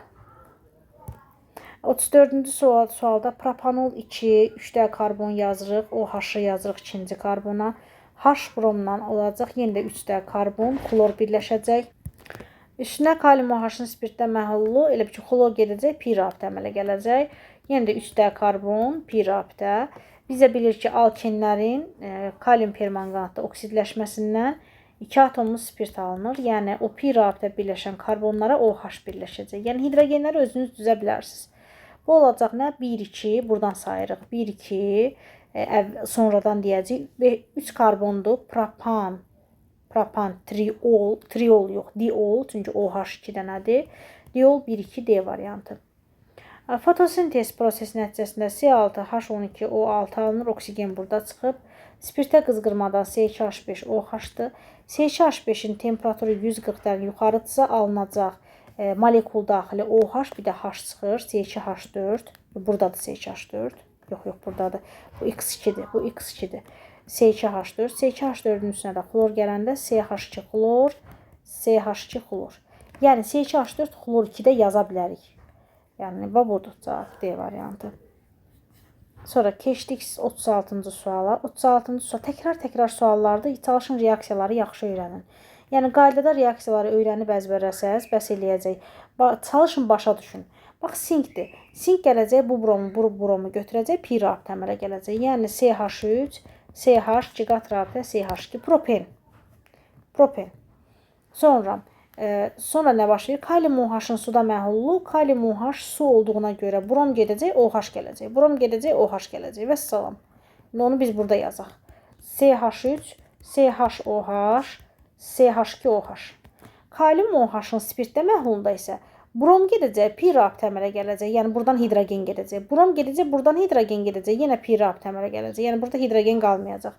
34-cü sualda propanol 2, 3 də karbon yazırıq, OH-ı yazırıq ikinci karbona. H bromla olacaq, yenə də 3 də karbon, xlor birləşəcək. Üstünə kalium OH-ın spirtdə məhlulu, elə bil ki, xlor gedəcək, pi rabitə əmələ gələcək. Yenə də 3 də karbon, pi rabitə. Biz də bilirik ki, alkenlərin kalium permanqanatda oksidləşməsindən 2 atomlu spirt alınır. Yəni, o pi rabitə birləşən karbonlara OH birləşəcək. Yəni, hidrogenləri özünüz düzə bilərsiniz. Bu olacaq nə? 1, 2, buradan sayırıq. 1, 2, Sonradan deyəcəyik. 3 karbondur. Propan, propan, triol, triol yox, diol, çünki OH 2 dənədir. Diol 1,2 D variantı. Fotosintez prosesi nəticəsində C6H12O6 alınır, oksigen burada çıxıb. Spirtə qızqırmadan C2H5OH-dır. C2H5-in temperaturu 140-dan yuxarıdırsa alınacaq molekul daxili OH, bir də H çıxır. C2H4. Buradadır C2H4. Yox, yox, buradadır. Bu X2-dir. Bu X2-dir. C2H4. C2H4-ün üstünə də xlor gələndə CH2 xlor, CH2 xlor. Yəni C2H4 xlor 2 də yaza bilərik. Yəni budur cavab D variantı. Sonra keçdik 36-cı suala. 36-cı sual təkrar-təkrar suallardır. Çalışın reaksiyaları yaxşı öyrənin. Yəni qaydada reaksiyaları öyrənib əzbərləsəz bəs eləyəcək. Çalışın başa düşün. Bax sinkdir. Sink gələcək, bu bromu, bu bromu götürəcək, pi rabitə əmələ gələcək. Yəni CH3, CH 2 qat rabitə CH2 propen. Propen. Sonra sonra nə baş verir? Kalium OH-ın suda məhlulu, kalium OH su olduğuna görə brom gedəcək, OH gələcək. Brom gedəcək, OH gələcək. Vəssalam. İndi onu biz burada yazaq. CH3, CHOH, CH2OH. Kalium OH-ın spirtdə məhlulunda isə brom gedəcək, pi rabitə əmələ gələcək. Yəni buradan hidrogen gedəcək. Brom gedəcək, buradan hidrogen gedəcək. Yenə pi rabitə əmələ gələcək. Yəni burada hidrogen qalmayacaq.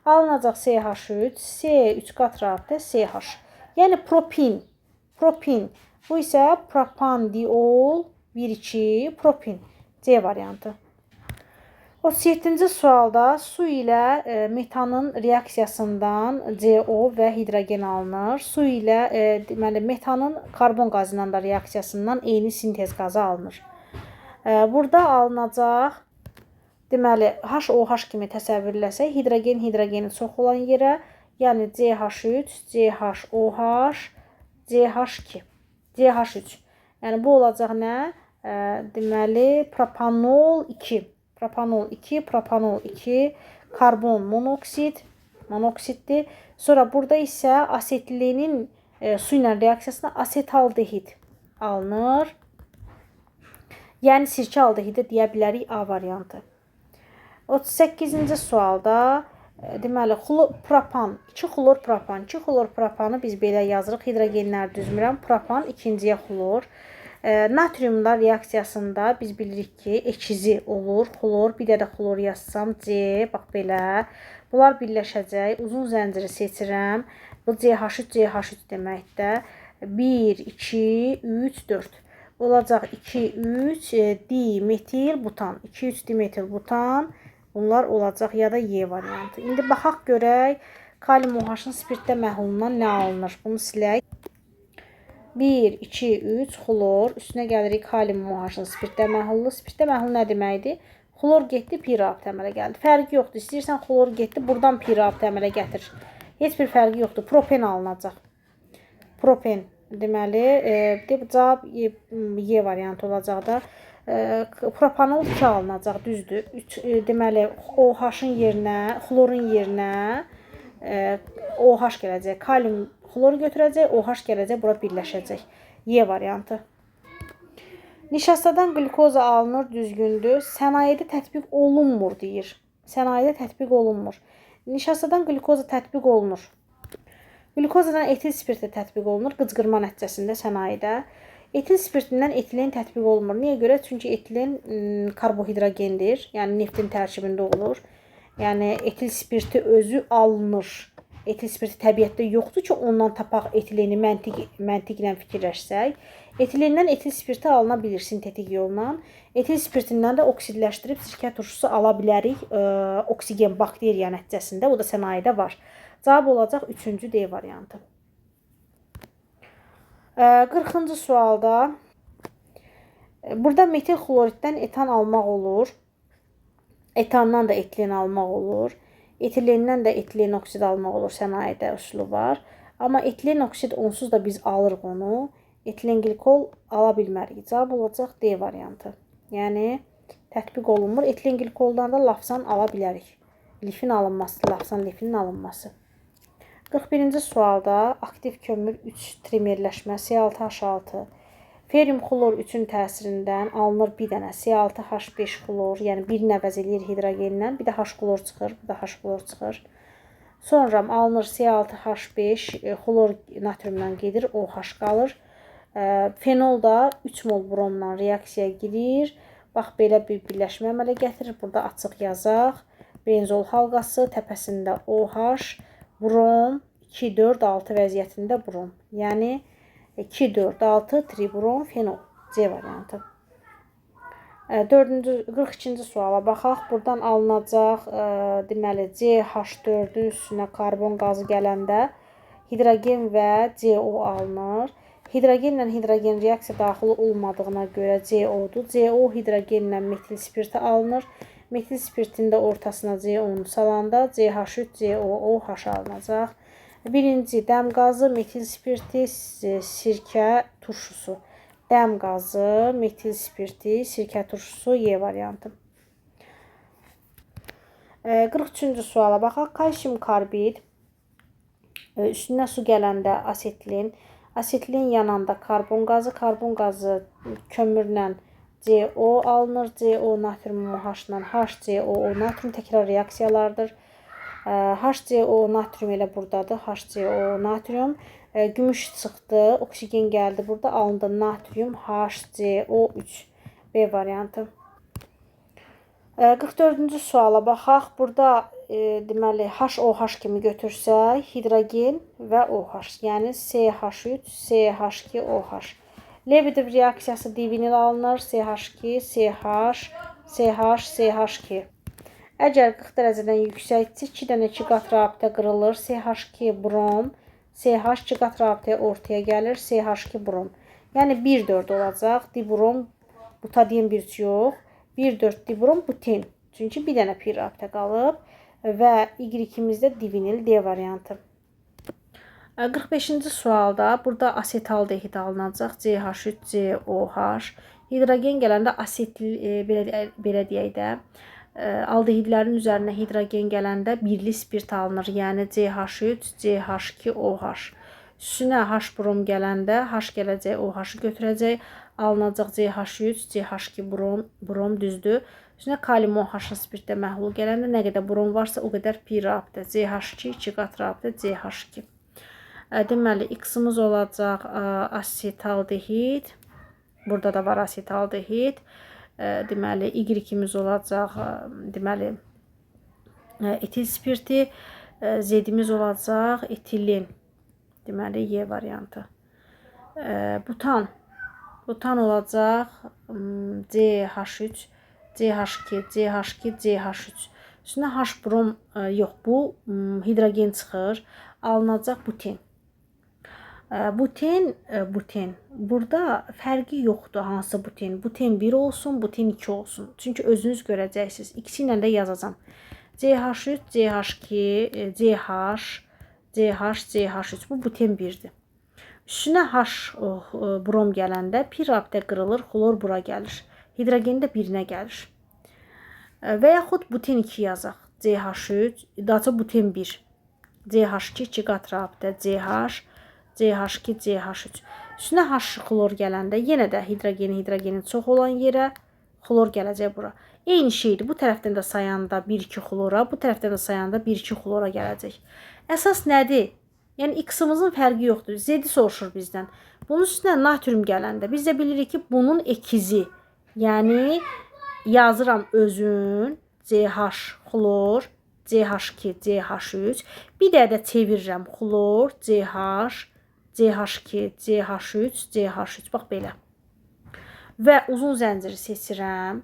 Alınacaq CH3, C3 qat rabitə CH. Yəni propin. Propin. Bu isə propandiol 1,2 propin. C variantı. 37-ci sualda su ilə metanın reaksiyasından CO və hidrogen alınır. Su ilə deməli metanın karbon qazı ilə da reaksiyasından eyni sintez qazı alınır. Burada alınacaq deməli HOH kimi təsəvvür eləsək, hidrogen hidrogeni çox olan yerə, yəni CH3, CHOH, CH2, CH3. Yəni bu olacaq nə? Deməli propanol 2. Propanol 2, propanol 2, karbon monoksid, monoksидdir. Sonra burada isə asetilenin su ilə reaksiyasında asetaldehid alınır. Yəni sirkə aldehidi deyə bilərik A variantı. 38-ci sualda deməli propan, 2 xlor propan, 2 xlor propanı biz belə yazırıq. Hidrogenləri düzmürəm. Propan ikinciyə xlor. Natriumla reaksiyasında biz bilirik ki, ekizi olur. Xlor, bir də xlor yazsam C, bax belə. Bunlar birləşəcək. Uzun zənciri seçirəm. Bu CH3, CH3 deməkdir. 1, 2, 3, 4. Olacaq 2, 3 dimetil butan. 2, 3 dimetil butan. Bunlar olacaq ya da Y variantı. İndi baxaq görək kalium OH-ın spirtdə məhlulundan nə alınır? Bunu silək. 1, 2, 3 xlor. Üstünə gəlirik kalium OH-ın spirtdə məhlulu. Spirtdə məhlul nə deməkdir? Xlor getdi, pi rabitə əmələ gəldi. Fərqi yoxdur. İstəyirsən xlor getdi, buradan pi rabitə əmələ gətir. Heç bir fərqi yoxdur. Propen alınacaq. Propen. Deməli, cavab Y variantı olacaq da. Propanol 2 alınacaq, düzdür. 3, deməli, OH-ın yerinə, xlorun yerinə OH gələcək. Kalium xloru götürəcək, OH gələcək, bura birləşəcək. Y variantı. Nişastadan qlükoza alınır, düzgündür. Sənayedə tətbiq olunmur deyir. Sənayedə tətbiq olunmur. Nişastadan qlükoza tətbiq olunur. Qlükozadan etil spirti tətbiq olunur qıcqırma nəticəsində sənayedə. Etil spirtindən etilen tətbiq olunmur. Niyə görə? Çünki etilen karbohidrogendir. Yəni neftin tərkibində olur. Yəni etil spirti özü alınır. Etil spirti təbiətdə yoxdur ki, ondan tapaq etileni məntiqlə fikirləşsək. Etilenden etil spirti alına bilir sintetik yolla. Etil spirtindən də oksidləşdirib sirkə turşusu ala bilərik oksigen bakteriya nəticəsində. O da sənayedə var. Cavab olacaq 3-cü D variantı. 40-cı sualda burada metil xloriddən etan almaq olur. Etandan da etilen almaq olur. Etilenden də etilen oksid almaq olur. Sənayedə üsulu var. Amma etilen oksid onsuz da biz alırıq onu. Etilen qlikol ala bilmərik. Cavab olacaq D variantı. Yəni tətbiq olunmur. Etilen qlikoldan da lafsan ala bilərik. Lifin alınması, lafsan lifinin alınması. 41-ci sualda aktiv kömür 3 trimerləşmə C6H6. Ferium xlor 3-ün təsirindən alınır bir dənə C6H5 xlor, yəni birini əvəz eləyir hidrogenlə. Bir də H xlor çıxır, bir də H xlor çıxır. Sonra alınır C6H5 xlor natriumla gedir, OH qalır. Fenol da 3 mol bromla reaksiyaya girir. Bax, belə bir birləşmə əmələ gətirir. Burada açıq yazaq. Benzol halqası, təpəsində OH, brom, 2, 4, 6 vəziyyətində brom. Yəni 2, 4, 6 tribrom fenol. C variantı. 42-ci suala baxaq. Buradan alınacaq, deməli, CH4-ün üstünə karbon qazı gələndə hidrogen və CO alınır. Hidrogenlə hidrogen reaksiya daxil olmadığına görə CO-dur. CO hidrogenlə metil spirti alınır. Metil spirtin də ortasına CO-nu salanda CH3, COOH alınacaq. Birinci dəm qazı, metil spirti, sirkə turşusu. Dəm qazı, metil spirti, sirkə turşusu, Y variantı. 43-cü suala baxaq. Kalsium karbid, üstünə su gələndə asetilin, asetilin yananda karbon qazı, karbon qazı kömürlə CO alınır. CO natrium OH-la HCOO natrium təkrar reaksiyalardır. HCO natrium elə buradadır. HCO natrium. Gümüş çıxdı, oksigen gəldi. Burada alındı natrium HCO3. B variantı. 44-cü suala baxaq. Burada deməli HOH kimi götürsək, hidrogen və OH, yəni CH3, CH2OH. Lebedev reaksiyası divinil alınır. CH2, CH, CH, CH2. Əgər 40 dərəcədən yüksəkdirsə, 2 dənə 2 qat rabitə qırılır. CH2 brom, CH 2 qat rabitəyə ortaya gəlir. CH2 brom. Yəni 1,4 olacaq. Dibrom, butadien 1 yox. 1,4 dibrom buten. Çünki bir dənə pi rabitə qalıb. Və Y-imizdə divinil D variantı. 45-ci sualda burada asetaldehid alınacaq. CH3, COH. Hidrogen gələndə asetil, belə deyək də, aldehidlərin üzərinə hidrogen gələndə birli spirt alınır. Yəni CH3, CH2OH. Üstünə H brom gələndə H gələcək, OH-ı götürəcək. Alınacaq CH3, CH2 brom, brom düzdür. Üstünə kalium OH-ın spirtdə məhlul gələndə nə qədər brom varsa o qədər pi rabitə. CH2, 2 qat rabitə CH2. Deməli, X-imiz olacaq asetaldehid. Burada da var asetaldehid. Deməli, Y-imiz olacaq, deməli, etil spirti. Z-imiz olacaq etilen. Deməli, Y variantı. Butan. Butan olacaq CH3, CH2, CH2, CH3. Üstünə H brom yox, bu hidrogen çıxır. Alınacaq buten. Buten, buten. Burada fərqi yoxdur hansı buten. Buten 1 olsun, buten 2 olsun. Çünki özünüz görəcəksiniz. İkisi ilə də yazacağam. CH3, CH2, CH, CH, CH3. Bu buten 1-dir. Üstünə H brom gələndə pi rabitə qırılır, xlor bura gəlir. Hidrogen də birinə gəlir. Və yaxud buten 2 yazaq. CH3, daha çox buten 1. CH2, 2 qat rabitə CH, CH2, CH3. Üstünə H xlor gələndə yenə də hidrogenin, hidrogenin çox olan yerə xlor gələcək bura. Eyni şeydir. Bu tərəfdən də sayanda 1-2 xlora, bu tərəfdən də sayanda 1-2 xlora gələcək. Əsas nədir? Yəni X-imizin fərqi yoxdur. Z-i soruşur bizdən. Bunun üstünə natrium gələndə biz də bilirik ki, bunun ikizi. Yəni yazıram özün CH xlor, CH2, CH3. Bir də də çevirirəm xlor, CH, CH2, CH3, CH3. Bax belə. Və uzun zənciri seçirəm.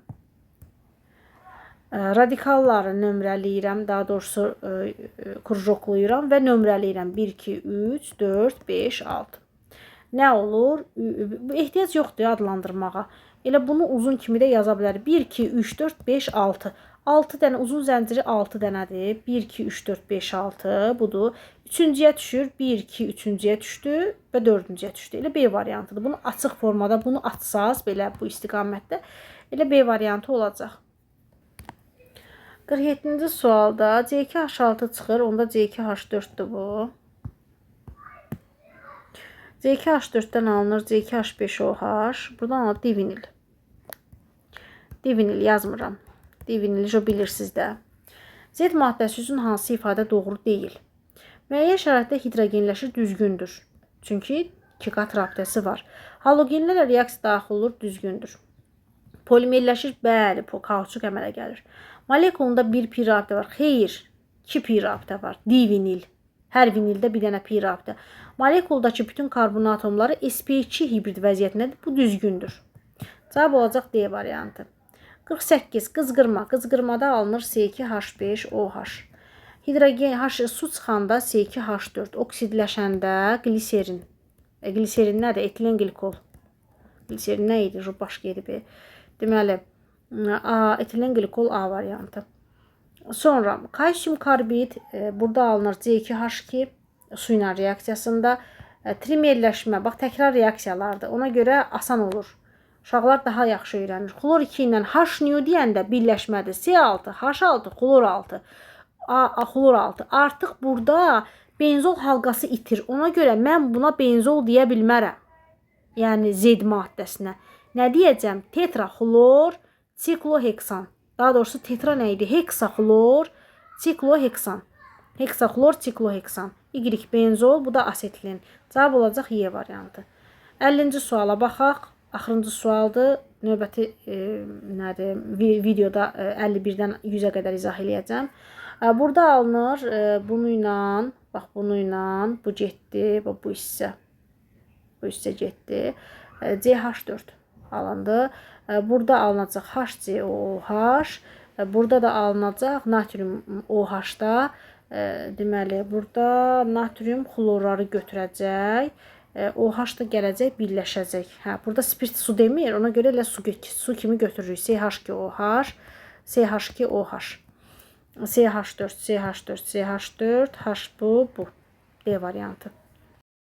Radikalları nömrələyirəm, daha doğrusu krujoklayıram və nömrələyirəm. 1, 2, 3, 4, 5, 6. Nə olur? Ehtiyac yoxdur adlandırmağa. Elə bunu uzun kimi də yaza bilərik. 1, 2, 3, 4, 5, 6. 6 dənə uzun zənciri 6 dənədir. 1, 2, 3, 4, 5, 6 budur. Üçüncüyə düşür. 1, 2, üçüncüyə düşdü və dördüncüyə düşdü. Elə B variantıdır. Bunu açıq formada bunu açsaz belə bu istiqamətdə elə B variantı olacaq. 47-ci sualda C2H6 çıxır. Onda C2H4-dür bu. C2H4-dən alınır C2H5OH. Buradan alınır divinil. Divinil yazmıram. Divinili o bilirsiniz də. Z maddəsi üçün hansı ifadə doğru deyil? Müəyyən şəraitdə hidrogenləşir, düzgündür. Çünki 2 qat rabitəsi var. Halogenlərlə reaksiya daxil olur, düzgündür. Polimerləşir, bəli, kauçuk əmələ gəlir. Molekulunda bir pi rabitə var. Xeyr, 2 pi rabitə var. Divinil. Hər vinildə bir dənə pi rabitə. Molekuldakı bütün karbon atomları sp2 hibrid vəziyyətindədir. Bu düzgündür. Cavab olacaq D variantı. 48. Qızqırma. Qızqırmada alınır C2H5OH. Hidrogen H su çıxanda C2H4, oksidləşəndə gliserin. Gliserin nədir? Etilen qlikol. Gliserin nə idi? Baş gedib. Deməli, A, etilen qlikol A variantı. Sonra kalsium karbid burada alınır C2H2 su ilə reaksiyasında. Trimerləşmə, bax təkrar reaksiyalardır. Ona görə asan olur. Uşaqlar daha yaxşı öyrənir. Xlor 2 ilə H nu deyəndə birləşmədir. C6, H6, xlor 6. A, xlor 6. Artıq burada benzol halqası itir. Ona görə mən buna benzol deyə bilmərəm. Yəni Z maddəsinə. Nə deyəcəm? Tetraxlor sikloheksan. Daha doğrusu tetra nə idi? Heksaxlor sikloheksan. Heksaxlor sikloheksan. Y benzol, bu da asetilen. Cavab olacaq Y variantı. 50-ci suala baxaq. Axırıncı sualdır. Növbəti nədir? Videoda 51-dən 100-ə qədər izah eləyəcəm. Burada alınır bunu ilə, bax bunu ilə, bu getdi, bu hissə. Bu hissə getdi. CH4 alındı. Burada alınacaq HCOOH. Burada da alınacaq natrium OH-da. Deməli, burada natrium xlorları götürəcək. OH da gələcək, birləşəcək. Hə, burada spirt su demir. Ona görə elə su kimi götürürük. CH2OH, CH2OH. CH4, CH4, CH4, H bu, bu. D variantı.